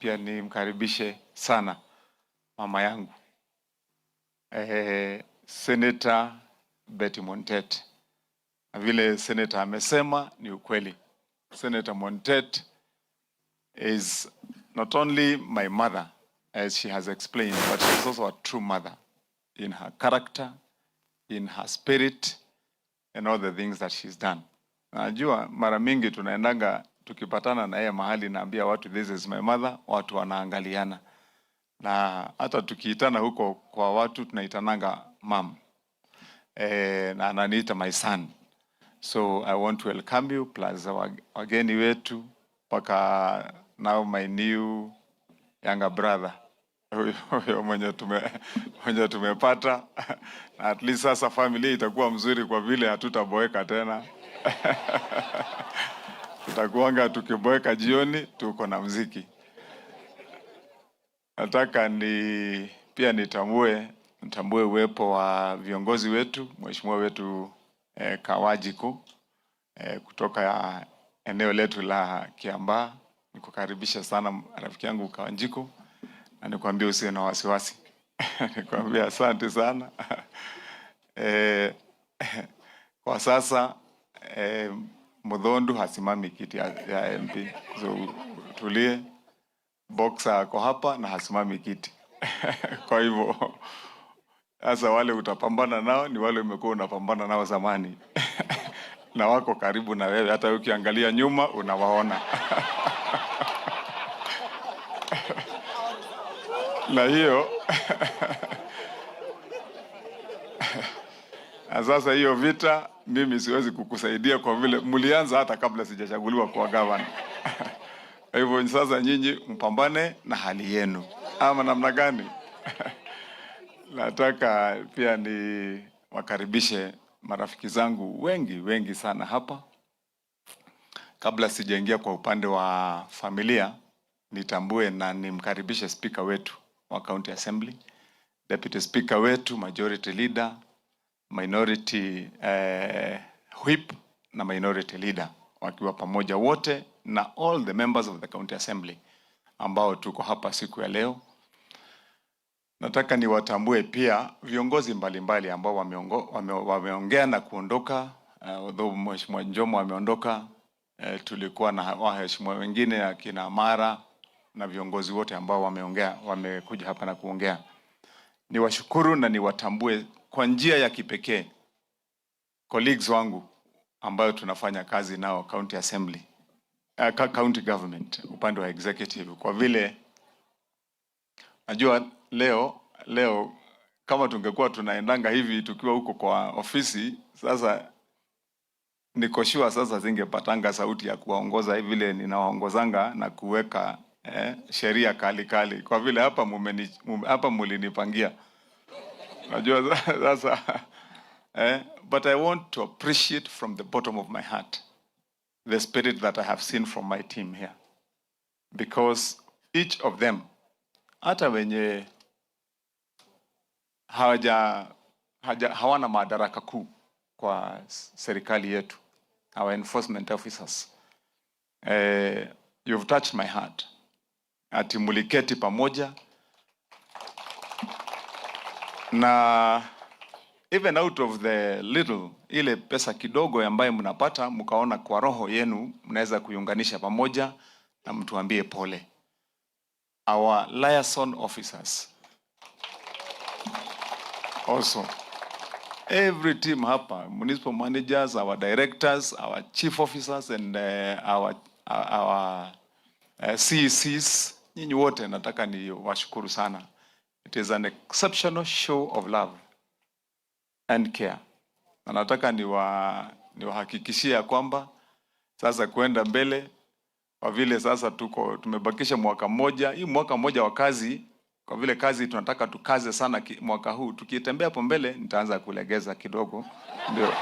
Pia nimkaribishe sana mama yangu Senator Betty Montet. Na vile Senator amesema ni ukweli. Senator Montet is not only my mother, as she has explained, but she is also a true mother in her character, in her spirit, and all the things that she's done. Najua mara mingi tunaendanga tukipatana na yeye mahali, naambia watu, "This is my mother," watu wanaangaliana, na hata tukiitana huko kwa watu tunaitananga mum, na ananiita my son. So I want to welcome you plus wageni wetu mpaka now my new younger brother, huyo mwenye tumepata, na at least sasa familia itakuwa mzuri kwa vile hatutaboeka tena. Tutakuanga tukiboeka jioni, tuko na mziki. Nataka ni pia nitambue uwepo wa viongozi wetu, mheshimiwa wetu Kawajiku kutoka eneo letu la Kiambaa. Nikukaribisha sana rafiki yangu Kawanjiku, na nikwambie usiwe na wasiwasi. Nikwambie asante sana. Kwa sasa Muthondu hasimami kiti ya MP, so tulie. Boxer ako hapa na hasimami kiti. Kwa hivyo sasa wale utapambana nao ni wale umekuwa unapambana nao zamani na wako karibu na wewe, hata ukiangalia nyuma unawaona. Na hiyo na sasa hiyo vita mimi siwezi kukusaidia kwa vile mlianza hata kabla sijachaguliwa kuwa gavana. Kwa hivyo sasa nyinyi mpambane na hali yenu, ama namna gani? Nataka pia ni wakaribishe marafiki zangu wengi wengi sana hapa. Kabla sijaingia kwa upande wa familia, nitambue na nimkaribishe speaker wetu wa County Assembly, Deputy Speaker wetu, Majority Leader, Minority Whip na Minority Leader wakiwa pamoja wote na all the members of the County Assembly ambao tuko hapa siku ya leo. Nataka niwatambue pia viongozi mbalimbali ambao wameongea na kuondoka. Although Mheshimiwa Njomo ameondoka, tulikuwa na waheshimiwa wengine akina Mara na viongozi wote ambao wameongea, wamekuja hapa na kuongea. Niwashukuru na niwatambue kwa njia ya kipekee colleagues wangu ambayo tunafanya kazi nao County Assembly, County Government upande wa executive, kwa vile najua leo kama tungekuwa tunaendanga hivi tukiwa huko kwa ofisi, sasa niko sure sasa zingepatanga sauti ya kuwaongoza hivi vile ninawaongozanga na kuweka sheria kali kali, kwa vile hapa hapa mulinipangia. Najua sasa but I want to appreciate from the bottom of my heart the spirit that I have seen from my team here, because each of them, hata wenye hawana madaraka kuu kwa serikali yetu, our enforcement officers, you've touched my heart. Ati muliketi pamoja na even out of the little, ile pesa kidogo ambayo mnapata, mkaona kwa roho yenu mnaweza kuiunganisha pamoja na mtuambie pole. Our liaison officers also, every team hapa, municipal managers, our directors, our chief officers and our CECs, nyinyi wote nataka ni washukuru sana. It is an exceptional show of love and care. Na nataka niwahakikishie ya kwamba sasa kwenda mbele, kwa vile sasa tuko tumebakisha mwaka mmoja, hii mwaka mmoja wa kazi, kwa vile kazi tunataka tukaze sana mwaka huu, tukitembea hapo mbele nitaanza kulegeza kidogo, ndio.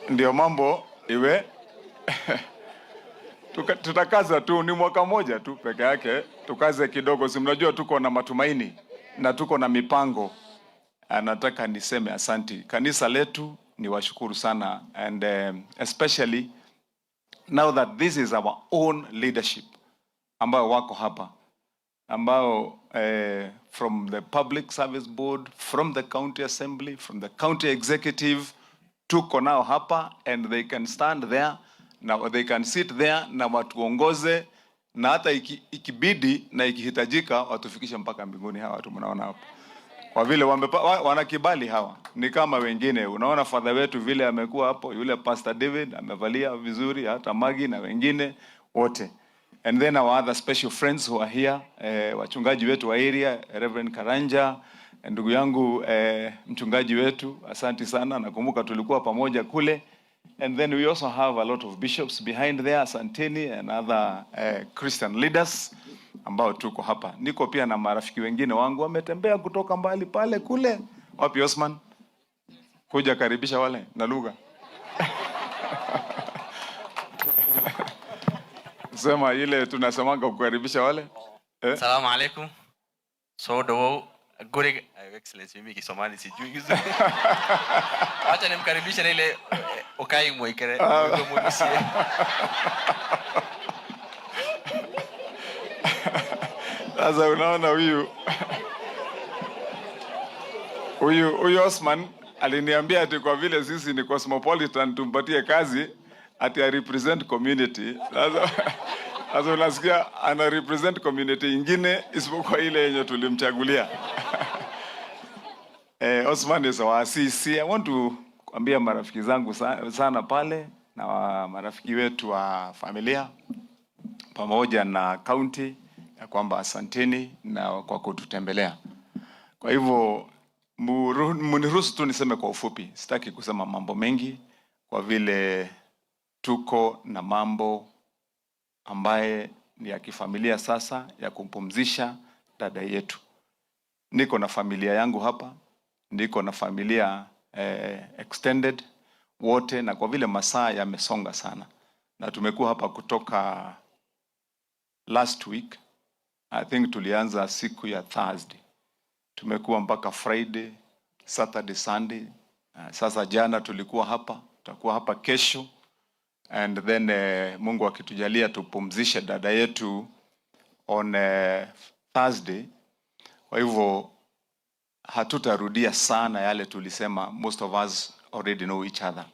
Ndio mambo iwe tutakaza tu, ni mwaka mmoja tu peke yake, tukaze kidogo. Si mnajua tuko na matumaini na tuko na mipango. Nataka niseme asanti kanisa letu, Niwashukuru sana and especially now that this is our own leadership ambao wako hapa, ambao from the Public Service Board, from the county assembly, from the county executive, tuko nao hapa and they can stand there na they can sit there na watuongoze na hata ikibidi na ikihitajika watufikishe mpaka mbinguni. Hawa watu mnaona hapa kwa vile wana kibali hawa, ni kama wengine. Unaona father wetu vile amekuwa hapo, yule Pastor David amevalia vizuri, hata Magi na wengine wote. And then our other special friends who are here, wachungaji wetu wa area, Reverend Karanja, ndugu yangu mchungaji wetu, asanti sana. Nakumbuka tulikuwa pamoja kule. And then we also have a lot of bishops behind there, asanteni, and other Christian leaders ambao tuko hapa. Niko pia na marafiki wengine wangu wametembea kutoka mbali pale kule. Wapi Osman? Kuja karibisha wale na lugha. Sema ile tunasemanga kukaribisha wale. Eh? Salamu alaikum. Soo dhawow guriga. Your Excellency, mimi Kisomali sijui vizuri. Acha nimkaribishe na ile ukai mwekere. Sasa unaona huyu Osman aliniambia ati kwa vile sisi ni cosmopolitan tumpatie kazi ati I represent community. Sasa unasikia ana represent community ingine isipokuwa ile yenye tulimchagulia. Osman is our CC. I want to kuambia marafiki zangu sana pale na marafiki wetu wa familia pamoja na county ya kwamba asanteni na kwa kututembelea. Kwa hivyo muniruhusu tu niseme kwa ufupi, sitaki kusema mambo mengi kwa vile tuko na mambo ambaye ni ya kifamilia sasa ya kumpumzisha dada yetu. Niko na familia yangu hapa, niko na familia extended wote, na kwa vile masaa yamesonga sana na tumekuwa hapa kutoka last week, I think tulianza siku ya Thursday, tumekuwa mpaka Friday, Saturday, Sunday. Sasa jana tulikuwa hapa, tutakuwa hapa kesho and then Mungu akitujalia tupumzishe dada yetu on Thursday. Kwa hivyo hatutarudia sana yale tulisema, most of us already know each other.